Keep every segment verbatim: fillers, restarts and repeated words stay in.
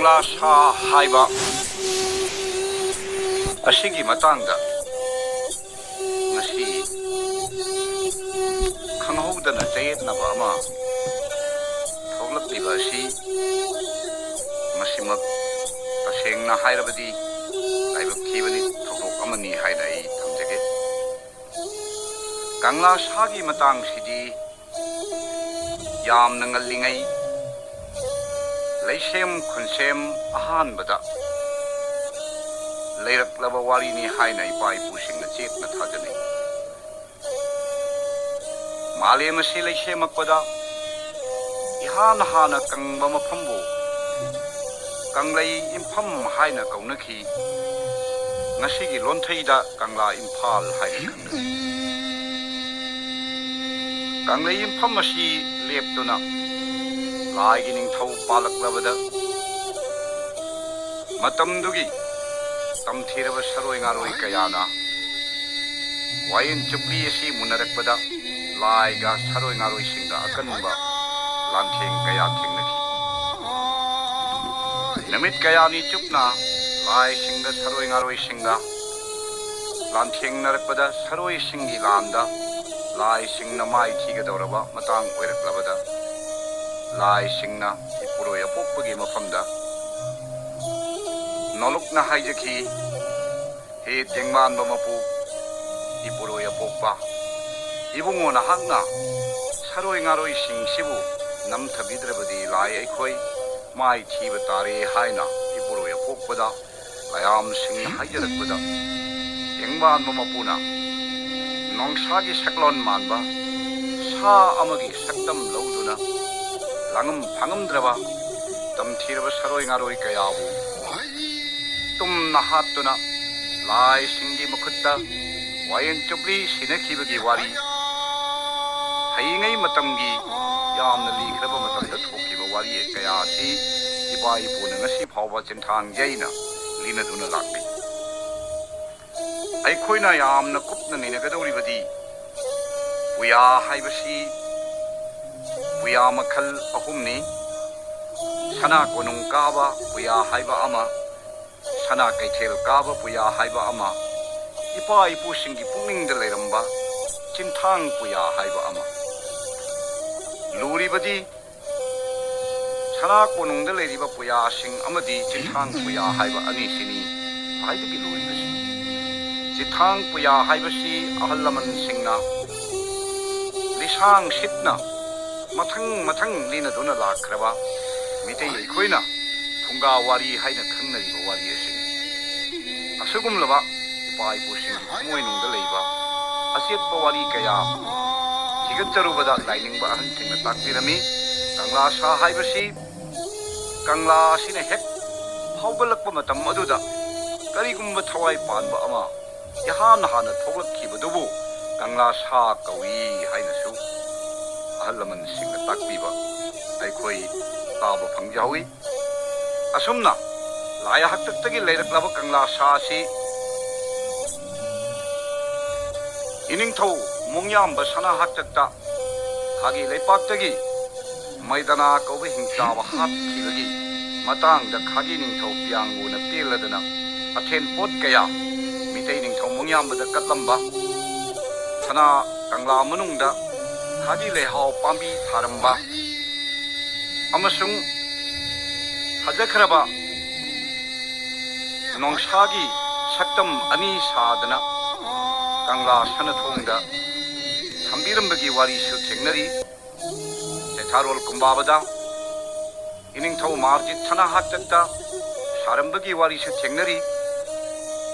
ꯁꯥ ꯍꯥꯏꯕ ꯑꯁꯤꯒꯤ ꯃꯇꯥꯡꯗ ꯉꯁꯤ ꯈꯪꯍꯧꯗꯅ ꯆꯌꯦꯠꯅꯕ ꯑꯃ ꯊꯣꯛꯂꯛꯂꯤꯕ ꯑꯁꯤ ꯃꯁꯤꯃꯛ ꯇꯁꯦꯡꯅ ꯍꯥꯏꯔꯕꯗꯤ ꯂꯥꯏꯕꯛ ꯊꯤꯕꯅꯤ, ꯊꯧꯗꯣꯛ ꯑꯃꯅꯤ ꯍꯥꯏꯅ ꯑꯩ ꯊꯝꯖꯒꯦ꯫ ꯀꯪꯂꯥ ꯁꯥꯒꯤ ꯃꯇꯥꯡꯁꯤꯗꯤ ꯌꯥꯝꯅ ꯉꯜꯂꯤꯉꯩ ꯂꯩꯁꯦꯝ ꯈꯨꯟꯁꯦꯝ ꯑꯍꯥꯟꯕꯗ ꯂꯩꯔꯛꯂꯕ ꯋꯥꯔꯤꯅꯤ ꯍꯥꯏꯅ ꯏꯄꯥ ꯏꯄꯨꯁꯤꯡꯅ ꯆꯦꯠꯅ ꯊꯥꯖꯅꯩ꯫ ꯃꯥꯂꯦꯝ ꯑꯁꯤ ꯂꯩꯁꯦꯝꯃꯛꯄꯗ ꯏꯍꯥꯟ ꯍꯥꯟꯅ ꯀꯪꯕ ꯃꯐꯝꯕꯨ ꯀꯪꯂꯩ ꯏꯝꯐꯝ ꯍꯥꯏꯅ ꯀꯧꯅꯈꯤ꯫ ꯉꯁꯤꯒꯤ ꯂꯣꯟꯊꯩꯗ ꯀꯪꯂꯥ ꯏꯝꯐꯥꯜ ꯍꯥꯏꯅ ꯈꯪꯅꯩ꯫ ꯀꯪꯂꯩ ꯏꯝꯐꯝ ꯑꯁꯤ ꯂꯦꯞꯇꯨꯅ ꯂꯥꯏꯒꯤ ꯅꯤꯡꯊꯧ ꯄꯥꯜꯂꯛꯂꯕꯗ ꯃꯇꯝꯗꯨꯒꯤ ꯇꯝꯊꯤꯔꯕ ꯁꯔꯣꯏ ꯉꯥꯔꯣꯏ ꯀꯌꯥꯅ ꯋꯥꯌꯦꯟ ꯆꯨꯞꯂꯤ ꯑꯁꯤ ꯃꯨꯟꯅꯔꯛꯄꯗ ꯂꯥꯏꯒ ꯁꯔꯣꯏ ꯉꯥꯔꯣꯏꯁꯤꯡꯒ ꯑꯀꯟꯕ ꯂꯥꯟꯊꯦꯡ ꯀꯌꯥ ꯊꯦꯡꯅꯈꯤ꯫ ꯅꯨꯃꯤꯠ ꯀꯌꯥꯅꯤ ꯆꯨꯞꯅ ꯂꯥꯏꯁꯤꯡꯒ ꯁꯔꯣꯏ ꯉꯥꯔꯣꯏꯁꯤꯡꯒ ꯂꯥꯟꯊꯦꯡꯅꯔꯛꯄꯗ ꯁꯔꯣꯏꯁꯤꯡꯒꯤ ꯂꯥꯟꯗ ꯂꯥꯏꯁꯤꯡꯅ ꯃꯥꯏ ꯊꯤꯒꯗꯧꯔꯕ ꯃꯇꯥꯡ ꯑꯣꯏꯔꯛꯂꯕꯗ ꯂꯥꯏꯁꯤꯡꯅ ꯏꯄꯨꯔꯣꯏ ꯑꯄꯣꯛꯄꯒꯤ ꯃꯐꯝꯗ ꯅꯣꯂꯨꯛꯅ ꯍꯥꯏꯖꯈꯤ, "ꯍꯦ ꯇꯦꯡꯕꯥꯟꯕ ꯃꯄꯨ, ꯏꯄꯨꯔꯣꯏ ꯑꯄꯣꯛꯄ, ꯏꯕꯨꯡꯉꯣ ꯅꯍꯥꯛꯅ ꯁꯔꯣꯏ ꯉꯥꯔꯣꯏꯁꯤꯡꯁꯤꯕꯨ ꯅꯝꯊꯕꯤꯗ꯭ꯔꯕꯗꯤ ꯂꯥꯏ ꯑꯩꯈꯣꯏ ꯃꯥꯏ ꯊꯤꯕ ꯇꯥꯔꯦ" ꯍꯥꯏꯅ ꯏꯄꯨꯔꯣꯏ ꯑꯄꯣꯛꯄꯗ ꯃꯌꯥꯝꯁꯤꯡꯅ ꯍꯥꯏꯖꯔꯛꯄꯗ, ꯇꯦꯡꯕꯥꯟꯕ ꯃꯄꯨꯅ ꯅꯣꯡꯁꯥꯒꯤ ꯁꯛꯂꯣꯟ ꯃꯥꯟꯕ ꯁꯥ ꯑꯃꯒꯤ ꯁꯛꯇꯝ ꯂꯧꯗꯨꯅ ꯂꯥꯡꯉꯝ ꯐꯥꯉꯝꯗ꯭ꯔꯕ ꯇꯝꯊꯤꯔꯕ ꯁꯔꯣꯏ ꯉꯥꯔꯣꯏ ꯀꯌꯥꯕꯨ ꯇꯨꯝꯅ ꯍꯥꯠꯇꯨꯅ ꯂꯥꯏꯁꯤꯡꯒꯤ ꯃꯈꯨꯠꯇ ꯋꯥꯌꯦꯟ ꯆꯨꯞꯂꯤ ꯁꯤꯟꯅꯈꯤꯕꯒꯤ ꯋꯥꯔꯤ, ꯍꯌꯤꯡꯉꯩ ꯃꯇꯝꯒꯤ ꯌꯥꯝꯅ ꯂꯤꯈ꯭ꯔꯕ ꯃꯇꯝꯗ ꯊꯣꯛꯈꯤꯕ ꯋꯥꯔꯤ ꯀꯌꯥ ꯑꯁꯤ ꯏꯄꯥ ꯏꯄꯨꯅ ꯉꯁꯤ ꯐꯥꯎꯕ ꯆꯤꯟꯊꯥꯡ ꯌꯩꯅ ꯂꯤꯅꯗꯨꯅ ꯂꯥꯛꯂꯤ꯫ ꯑꯩꯈꯣꯏꯅ ꯌꯥꯝꯅ ꯀꯨꯞꯅ ꯅꯩꯅꯒꯗꯧꯔꯤꯕꯗꯤ ꯄꯨꯌꯥ ꯍꯥꯏꯕꯁꯤ ꯄꯨꯌꯥ ꯃꯈꯜ ꯑꯍꯨꯝꯅꯤ꯫ ꯁꯅꯥ ꯀꯣꯅꯨꯡ ꯀꯥꯕ ꯄꯨꯌꯥ ꯍꯥꯏꯕ ꯑꯃ, ꯁꯅꯥ ꯀꯩꯊꯦꯜ ꯀꯥꯕ ꯄꯨꯌꯥ ꯍꯥꯏꯕ ꯑꯃ, ꯏꯄꯥ ꯏꯄꯨꯁꯤꯡꯒꯤ ꯄꯨꯛꯅꯤꯡꯗ ꯂꯩꯔꯝꯕ ꯆꯤꯟꯊꯥꯡ ꯄꯨꯌꯥ ꯍꯥꯏꯕ ꯑꯃ꯫ ꯂꯨꯔꯤꯕꯗꯤ ꯁꯅꯥ ꯀꯣꯅꯨꯡꯗ ꯂꯩꯔꯤꯕ ꯄꯨꯌꯥꯁꯤꯡ ꯑꯃꯗꯤ ꯆꯤꯟꯊꯥꯡ ꯄꯨꯌꯥ ꯍꯥꯏꯕ ꯑꯅꯤꯁꯤꯅꯤ ꯈ꯭ꯋꯥꯏꯗꯒꯤ ꯂꯨꯔꯤꯕꯁꯤ꯫ ꯆꯤꯟꯊꯥꯡ ꯄꯨꯌꯥ ꯍꯥꯏꯕꯁꯤ ꯑꯍꯜ ꯂꯃꯟꯁꯤꯡꯅ ꯂꯤꯁꯥꯡ ꯁꯤꯠꯅ ꯃꯊꯪ ꯃꯊꯪ ꯂꯤꯅꯗꯨꯅ ꯂꯥꯛꯈ꯭ꯔꯕ ꯃꯤꯇꯩ ꯑꯩꯈꯣꯏꯅ ꯐꯨꯡꯒꯥ ꯋꯥꯔꯤ ꯍꯥꯏꯅ ꯈꯪꯅꯔꯤꯕ ꯋꯥꯔꯤ ꯑꯁꯤꯅꯤ꯫ ꯑꯁꯤꯒꯨꯝꯂꯕ ꯏꯄꯥ ꯏꯄꯨꯁꯤꯡꯒꯤ ꯊꯃꯣꯏꯅꯨꯡꯗ ꯂꯩꯕ ꯑꯆꯦꯠꯄ ꯋꯥꯔꯤ ꯀꯌꯥ ꯊꯤꯒꯠꯆꯔꯨꯕꯗ ꯂꯥꯏꯅꯤꯡꯕ ꯑꯍꯟꯁꯤꯡꯅ ꯇꯥꯛꯄꯤꯔꯝꯃꯤ꯫ ꯀꯪꯂꯥ ꯁꯥ ꯍꯥꯏꯕꯁꯤ ꯀꯪꯂꯥ ꯑꯁꯤꯅ ꯍꯦꯛ ꯐꯥꯎꯒꯠꯂꯛꯄ ꯃꯇꯝ ꯑꯗꯨꯗ ꯀꯔꯤꯒꯨꯝꯕ ꯊꯋꯥꯏ ꯄꯥꯟꯕ ꯑꯃ ꯏꯍꯥꯟ ꯍꯥꯟꯅ ꯊꯣꯛꯂꯛꯈꯤꯕꯗꯨꯕꯨ ꯀꯪꯂꯥ ꯁꯥ ꯀꯧꯏ ꯍꯥꯏꯅꯁꯨ ꯑꯍꯜ ꯂꯃꯟꯁꯤꯡꯅ ꯇꯥꯛꯄꯤꯕ ꯑꯩꯈꯣꯏ ꯇꯥꯕ ꯐꯪꯖꯍꯧꯏ꯫ ꯑꯁꯨꯝꯅ ꯂꯥꯏ ꯍꯥꯛꯇꯛꯇꯒꯤ ꯂꯩꯔꯛꯂꯕ ꯀꯪꯂꯥ ꯁꯥ ꯑꯁꯤ ꯏꯅꯤꯡꯊꯧ ꯃꯣꯡꯌꯥꯝꯕ ꯁꯅꯥ ꯍꯥꯛꯇꯛꯇ ꯈꯥꯒꯤ ꯂꯩꯄꯥꯛꯇꯒꯤ ꯃꯩꯗꯅꯥ ꯀꯧꯕ ꯍꯤꯡꯆꯥꯕ ꯍꯥꯠꯈꯤꯕꯒꯤ ꯃꯇꯥꯡꯗ ꯈꯥꯒꯤ ꯅꯤꯡꯊꯧ ꯄꯤꯌꯥꯡꯒꯨꯅ ꯄꯦꯜꯂꯗꯅ ꯑꯊꯦꯟ ꯄꯣꯠ ꯀꯌꯥ ꯃꯤꯇꯩ ꯅꯤꯡꯊꯧ ꯃꯣꯡꯌꯥꯝꯕꯗ ꯀꯠꯂꯝꯕ, ꯁꯅꯥ ꯀꯪꯂꯥ ꯃꯅꯨꯡꯗ ꯈꯥꯒꯤ ꯂꯩꯍꯥꯎ ꯄꯥꯝꯕꯤ ꯊꯥꯔꯝꯕ ꯑꯃꯁꯨꯡ ꯐꯖꯈ꯭ꯔꯕ ꯅꯣꯡꯁꯥꯒꯤ ꯁꯛꯇꯝ ꯑꯅꯤ ꯁꯥꯗꯅ ꯀꯪꯂꯥ ꯁꯅꯊꯣꯡꯗ ꯊꯝꯕꯤꯔꯝꯕꯒꯤ ꯋꯥꯔꯤꯁꯨ ꯊꯦꯡꯅꯔꯤ꯫ ꯆꯩꯊꯥꯔꯣꯜ ꯀꯨꯝꯕꯥꯕꯗ ꯏꯅꯤꯡꯊꯧ ꯃꯥꯔꯖꯤꯠ ꯁꯅꯥ ꯍꯥꯛꯇꯛꯇ ꯁꯥꯔꯝꯕꯒꯤ ꯋꯥꯔꯤꯁꯨ ꯊꯦꯡꯅꯔꯤ꯫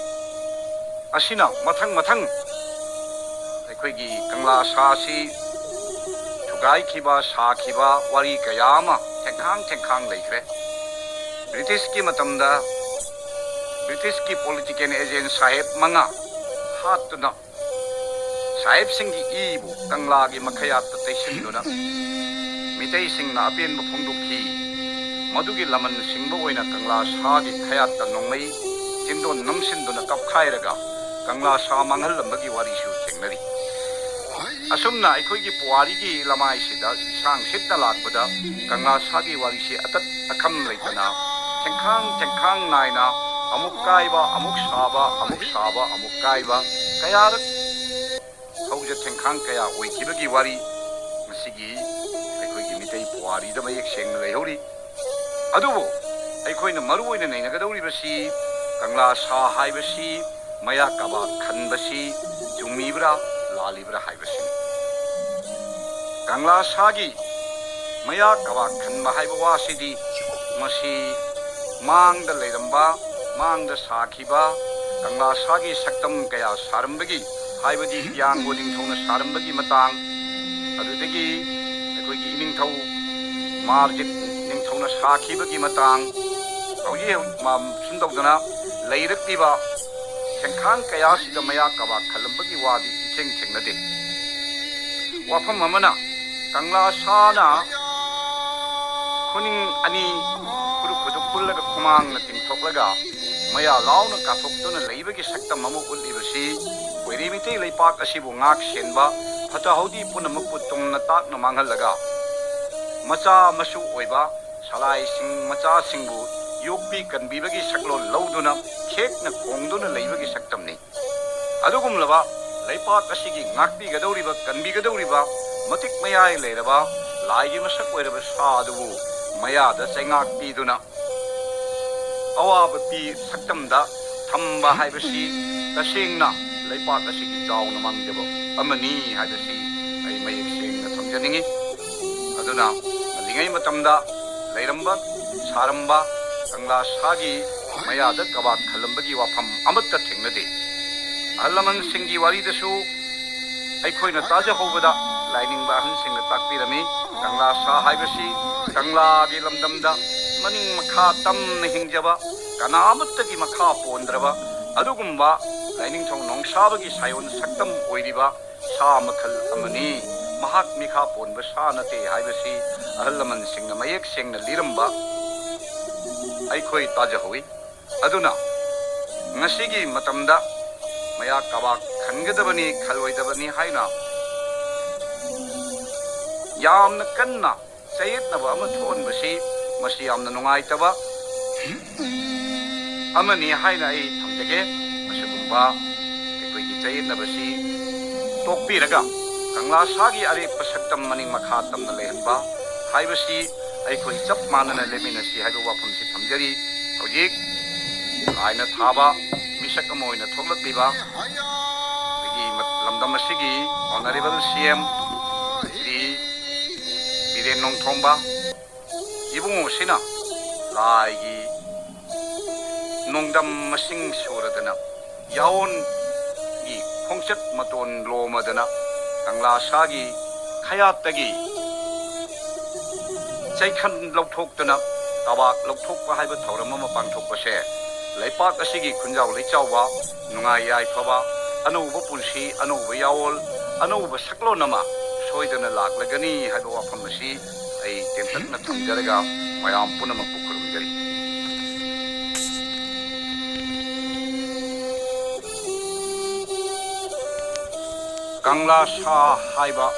ꯑꯁꯤꯅ ꯃꯊꯪ ꯃꯊꯪ ꯑꯩꯈꯣꯏꯒꯤ ꯀꯪꯂꯥ ꯁꯥ ꯑꯁꯤ ꯊꯨꯒꯥꯏꯈꯤꯕ, ꯁꯥꯈꯤꯕ ꯋꯥꯔꯤ ꯀꯌꯥ ꯑꯃ ꯊꯦꯡꯈꯥꯡ ꯊꯦꯡꯈꯥꯡ ꯂꯩꯈ꯭ꯔꯦ꯫ ꯕ꯭ꯔꯤꯇꯤꯁꯀꯤ ꯃꯇꯝꯗ ꯕ꯭ꯔꯤꯇꯤꯁꯀꯤ ꯄꯣꯂꯤꯇꯤꯀꯦꯜ ꯑꯦꯖꯦꯟ ꯁꯥꯍꯦꯕ ꯃꯉꯥ ꯍꯥꯠꯇꯨꯅ ꯁꯥꯍꯦꯕꯁꯤꯡꯒꯤ ꯏꯕꯨ ꯀꯪꯂꯥꯒꯤ ꯃꯈꯌꯥꯠꯇ ꯇꯩꯁꯤꯟꯗꯨꯅ ꯃꯤꯇꯩꯁꯤꯡꯅ ꯑꯄꯦꯟꯕ ꯐꯣꯡꯗꯣꯛꯈꯤ꯫ ꯃꯗꯨꯒꯤ ꯂꯃꯟ ꯁꯤꯡꯕ ꯑꯣꯏꯅ ꯀꯪꯂꯥ ꯁꯥꯒꯤ ꯈꯌꯥꯠꯇ ꯅꯣꯡꯃꯩ ꯆꯤꯟꯗꯣꯟ ꯅꯝꯁꯤꯟꯗꯨꯅ ꯀꯞꯈꯥꯏꯔꯒ ꯀꯪꯂꯥ ꯁꯥ ꯃꯥꯡꯍꯜꯂꯝꯕꯒꯤ ꯋꯥꯔꯤꯁꯨ ꯊꯦꯡꯅꯔꯤ꯫ ꯑꯁꯨꯝꯅ ꯑꯩꯈꯣꯏꯒꯤ ꯄꯨꯋꯥꯔꯤꯒꯤ ꯂꯃꯥꯏꯁꯤꯗ ꯂꯤꯁꯥꯡ ꯁꯤꯠꯅ ꯂꯥꯛꯄꯗ ꯀꯪꯂꯥ ꯁꯥꯒꯤ ꯋꯥꯔꯤꯁꯤ ꯑꯇꯠ ꯑꯈꯝ ꯂꯩꯇꯅ ꯊꯦꯡꯈꯥꯡ ꯊꯦꯡꯈꯥꯡ ꯅꯥꯏꯅ ꯑꯃꯨꯛ ꯀꯥꯏꯕ, ꯑꯃꯨꯛ ꯁꯥꯕ, ꯑꯃꯨꯛ ꯁꯥꯕ, ꯑꯃꯨꯛ ꯀꯥꯏꯕ ꯀꯌꯥꯔꯛ ꯍꯧꯖ ꯊꯦꯡꯈꯥꯡ ꯀꯌꯥ ꯑꯣꯏꯈꯤꯕꯒꯤ ꯋꯥꯔꯤ ꯉꯁꯤꯒꯤ ꯑꯩꯈꯣꯏꯒꯤ ꯃꯤꯇꯩ ꯄꯨꯋꯥꯔꯤꯗ ꯃꯌꯦꯛ ꯁꯦꯡꯅ ꯂꯩꯍꯧꯔꯤ꯫ ꯑꯗꯨꯕꯨ ꯑꯩꯈꯣꯏꯅ ꯃꯔꯨ ꯑꯣꯏꯅ ꯅꯩꯅꯒꯗꯧꯔꯤꯕꯁꯤ ꯀꯪꯂꯥ ꯁꯥ ꯍꯥꯏꯕꯁꯤ ꯃꯌꯥ ꯀꯕꯥꯛ ꯈꯟꯕꯁꯤ ꯆꯨꯝꯃꯤꯕ꯭ꯔꯥ ꯂꯥꯜꯂꯤꯕ꯭ꯔꯥ ꯍꯥꯏꯕꯁꯤꯅꯤ꯫ ꯀꯪꯂꯥ ꯁꯥꯒꯤ ꯃꯌꯥ ꯀꯕꯥꯛ ꯈꯟꯕ ꯍꯥꯏꯕ ꯋꯥꯁꯤꯗꯤ ꯃꯁꯤ ꯃꯥꯡꯗ ꯂꯩꯔꯝꯕ, ꯃꯥꯡꯗ ꯁꯥꯈꯤꯕ ꯀꯪꯂꯥ ꯁꯥꯒꯤ ꯁꯛꯇꯝ ꯀꯌꯥ ꯁꯥꯔꯝꯕꯒꯤ, ꯍꯥꯏꯕꯗꯤ ꯇꯤꯌꯥꯡꯒꯣ ꯅꯤꯡꯊꯧꯅ ꯁꯥꯔꯝꯕꯒꯤ ꯃꯇꯥꯡ, ꯑꯗꯨꯗꯒꯤ ꯑꯩꯈꯣꯏꯒꯤ ꯏꯅꯤꯡꯊꯧ ꯃꯥꯔꯖꯤꯠ ꯅꯤꯡꯊꯧꯅ ꯁꯥꯈꯤꯕꯒꯤ ꯃꯇꯥꯡ, ꯍꯧꯖꯤꯛ ꯍꯧꯖꯤꯛ ꯃ-, ꯁꯨꯝ ꯇꯧꯗꯅ ꯂꯩꯔꯛꯂꯤꯕ ꯁꯦꯟꯈꯥꯡ ꯀꯌꯥꯁꯤꯗ ꯃꯌꯥ ꯀꯕꯥꯛ ꯈꯜꯂꯝꯕꯒꯤ ꯋꯥꯗꯤ ꯏꯊꯦꯡ ꯊꯦꯡꯅꯗꯦ꯫ ꯋꯥꯐꯝ ꯑꯃꯅ, ꯀꯪꯂꯥ ꯁꯥꯅ ꯈꯨꯅꯤꯡ ꯑꯅꯤ ꯈꯨꯔꯨ ꯈꯨꯗꯨ ꯄꯨꯜꯂꯒ ꯈꯨꯃꯥꯡꯅ ꯇꯤꯡꯊꯣꯛꯂꯒ ꯃꯌꯥ ꯂꯥꯎꯅ ꯀꯥꯊꯣꯛꯇꯨꯅ ꯂꯩꯕꯒꯤ ꯁꯛꯇꯝ ꯑꯃ ꯎꯠꯂꯤꯕꯁꯤ ꯀꯣꯏꯔꯦ ꯃꯤꯇꯩ ꯂꯩꯄꯥꯛ ꯑꯁꯤꯕꯨ ꯉꯥꯛ ꯁꯦꯟꯕ ꯐꯠꯇ ꯍꯥꯎꯗꯤ ꯄꯨꯝꯅꯃꯛꯄꯨ ꯇꯨꯝꯅ ꯇꯥꯛꯅ ꯃꯥꯡꯍꯜꯂꯒ ꯃꯆꯥ ꯃꯁꯨ ꯑꯣꯏꯕ ꯁꯂꯥꯏꯁꯤꯡ ꯃꯆꯥꯁꯤꯡꯕꯨ ꯌꯣꯛꯄꯤ ꯀꯟꯕꯤꯕꯒꯤ ꯁꯛꯂꯣꯟ ꯂꯧꯗꯨꯅ ꯈꯦꯛꯅ ꯈꯣꯡꯗꯨꯅ ꯂꯩꯕꯒꯤ ꯁꯛꯇꯝꯅꯤ꯫ ꯑꯗꯨꯒꯨꯝꯂꯕ ꯂꯩꯄꯥꯛ ꯑꯁꯤꯒꯤ ꯉꯥꯛꯄꯤꯒꯗꯧꯔꯤꯕ, ꯀꯟꯕꯤꯒꯗꯧꯔꯤꯕ ꯃꯇꯤꯛ ꯃꯌꯥꯏ ꯂꯩꯔꯕ ꯂꯥꯏꯒꯤ ꯃꯁꯛ ꯑꯣꯏꯔꯕ ꯁꯥ ꯑꯗꯨꯕꯨ ꯃꯌꯥꯗ ꯆꯩꯉꯥꯛ ꯄꯤꯗꯨꯅ ꯑꯋꯥꯕ ꯄꯤ ꯁꯛꯇꯝꯗ ꯊꯝꯕ ꯍꯥꯏꯕꯁꯤ ꯇꯁꯦꯡꯅ ꯂꯩꯄꯥꯛ ꯑꯁꯤꯒꯤ ꯆꯥꯎꯅ ꯃꯥꯡꯖꯕ ꯑꯃꯅꯤ ꯍꯥꯏꯕꯁꯤ ꯑꯩ ꯃꯌꯦꯛ ꯁꯦꯡꯅ ꯊꯝꯖꯅꯤꯡꯏ꯫ ꯑꯗꯨꯅ ꯉꯜꯂꯤꯉꯩ ꯃꯇꯝꯗ ꯂꯩꯔꯝꯕ ꯁꯥꯔꯝꯕ ꯀꯪꯂꯥ ꯁꯥꯒꯤ ꯃꯌꯥꯗ ꯀꯕꯥꯛ ꯈꯜꯂꯝꯕꯒꯤ ꯋꯥꯐꯝ ꯑꯃꯠꯇ ꯊꯦꯡꯅꯗꯦ꯫ ꯑꯍꯜ ꯂꯃꯟꯁꯤꯡꯒꯤ ꯋꯥꯔꯤꯗꯁꯨ ꯑꯩꯈꯣꯏꯅ ꯇꯥꯖꯍꯧꯕꯗ ꯂꯥꯏꯅꯤꯡꯕ ꯑꯍꯟꯁꯤꯡꯅ ꯇꯥꯛꯄꯤꯔꯝꯃꯤ, ꯀꯪꯂꯥ ꯁꯥ ꯍꯥꯏꯕꯁꯤ ꯀꯪꯂꯥꯒꯤ ꯂꯝꯗꯝꯗ ꯃꯅꯤꯡ ꯃꯈꯥ ꯇꯝꯅ ꯍꯤꯡꯖꯕ, ꯀꯅꯥ ꯑꯃꯠꯇꯒꯤ ꯃꯈꯥ ꯄꯣꯟꯗ꯭ꯔꯕ ꯑꯗꯨꯒꯨꯝꯕ ꯂꯥꯏꯅꯤꯡꯊꯧ ꯅꯣꯡꯁꯥꯕꯒꯤ ꯁꯥꯌꯣꯟ ꯁꯛꯇꯝ ꯑꯣꯏꯔꯤꯕ ꯁꯥ ꯃꯈꯜ ꯑꯃꯅꯤ꯫ ꯃꯍꯥꯛ ꯃꯤꯈꯥ ꯄꯣꯟꯕ ꯁꯥ ꯅꯠꯇꯦ ꯍꯥꯏꯕꯁꯤ ꯑꯍꯜ ꯂꯃꯟꯁꯤꯡꯅ ꯃꯌꯦꯛ ꯁꯦꯡꯅ ꯂꯤꯔꯝꯕ ꯑꯩꯈꯣꯏ ꯇꯥꯖꯍꯧꯏ꯫ ꯑꯗꯨꯅ ꯉꯁꯤꯒꯤ ꯃꯇꯝꯗ ꯃꯌꯥ ꯀꯕꯥꯛ ꯈꯟꯒꯗꯕꯅꯤ, ꯈꯜꯂꯣꯏꯗꯕꯅꯤ ꯍꯥꯏꯅ ꯌꯥꯝꯅ ꯀꯟꯅ ꯆꯌꯦꯠꯅꯕ ꯑꯃ ꯊꯣꯛꯍꯟꯕꯁꯤ, ꯃꯁꯤ ꯌꯥꯝꯅ ꯅꯨꯡꯉꯥꯏꯇꯕ ꯑꯃꯅꯤ ꯍꯥꯏꯅ ꯑꯩ ꯊꯝꯖꯒꯦ꯫ ꯑꯁꯤꯒꯨꯝꯕ ꯑꯩꯈꯣꯏꯒꯤ ꯆꯌꯦꯠꯅꯕꯁꯤ ꯇꯣꯛꯄꯤꯔꯒ, ꯀꯪꯂꯥ ꯁꯥꯒꯤ ꯑꯔꯦꯞꯄ ꯁꯛꯇꯝ ꯃꯅꯤꯡ ꯃꯈꯥ ꯇꯝꯅ ꯂꯩꯍꯟꯕ ꯍꯥꯏꯕꯁꯤ, ꯑꯩꯈꯣꯏ ꯆꯞ ꯃꯥꯟꯅꯅ ꯂꯦꯞꯃꯤꯟꯅꯁꯤ ꯍꯥꯏꯕ ꯋꯥꯐꯝꯁꯤ ꯊꯝꯖꯔꯤ꯫ ꯍꯧꯖꯤꯛ ꯂꯥꯏꯅ ꯊꯥꯕ ꯃꯤꯁꯛ ꯑꯃ ꯑꯣꯏꯅ ꯊꯣꯛꯂꯛꯂꯤꯕ ꯑꯩꯈꯣꯏꯒꯤ ꯂꯝꯗꯝ ꯑꯁꯤꯒꯤ Honourable C M Shri Biren ꯅꯣꯡꯊꯣꯝꯕ ꯏꯕꯨꯡꯉꯣꯁꯤꯅ ꯂꯥꯏꯒꯤ ꯅꯣꯡꯗꯝ ꯃꯁꯤꯡ ꯁꯨꯔꯗꯅ, ꯌꯥꯑꯣꯟꯒꯤ ꯈꯣꯡꯆꯠ ꯃꯇꯣꯟ ꯂꯣꯝꯃꯗꯅ, ꯀꯪꯂꯥ ꯁꯥꯒꯤ ꯈꯌꯥꯠꯇꯒꯤ ꯆꯩꯈꯟ ꯂꯧꯊꯣꯛꯇꯨꯅ ꯇꯕꯥꯛ ꯂꯧꯊꯣꯛꯄ ꯍꯥꯏꯕ ꯊꯧꯔꯝ ꯑꯃ ꯄꯥꯡꯊꯣꯛꯄꯁꯦ, ꯂꯩꯄꯥꯛ ꯑꯁꯤꯒꯤ ꯈꯨꯟꯖꯥꯎ ꯂꯩꯆꯥꯎꯕ, ꯅꯨꯡꯉꯥꯏ ꯌꯥꯏꯐꯕ, ꯑꯅꯧꯕ ꯄꯨꯟꯁꯤ, ꯑꯅꯧꯕ ꯌꯥꯑꯣꯜ, ꯑꯅꯧꯕ ꯁꯛꯂꯣꯟ ꯑꯃ ꯁꯣꯏꯗꯅ ꯂꯥꯛꯂꯒꯅꯤ ꯍꯥꯏꯕ ꯋꯥꯐꯝ ꯑꯁꯤ ꯑꯩ ꯇꯦꯟꯇꯛꯅ ꯊꯝꯖꯔꯒ, ꯃꯌꯥꯝ ꯄꯨꯝꯅꯃꯛꯄꯨ ꯈꯨꯔꯨꯝꯖꯔꯤ꯫ ꯀꯪꯂꯥ ꯁꯥ ꯍꯥꯏꯕ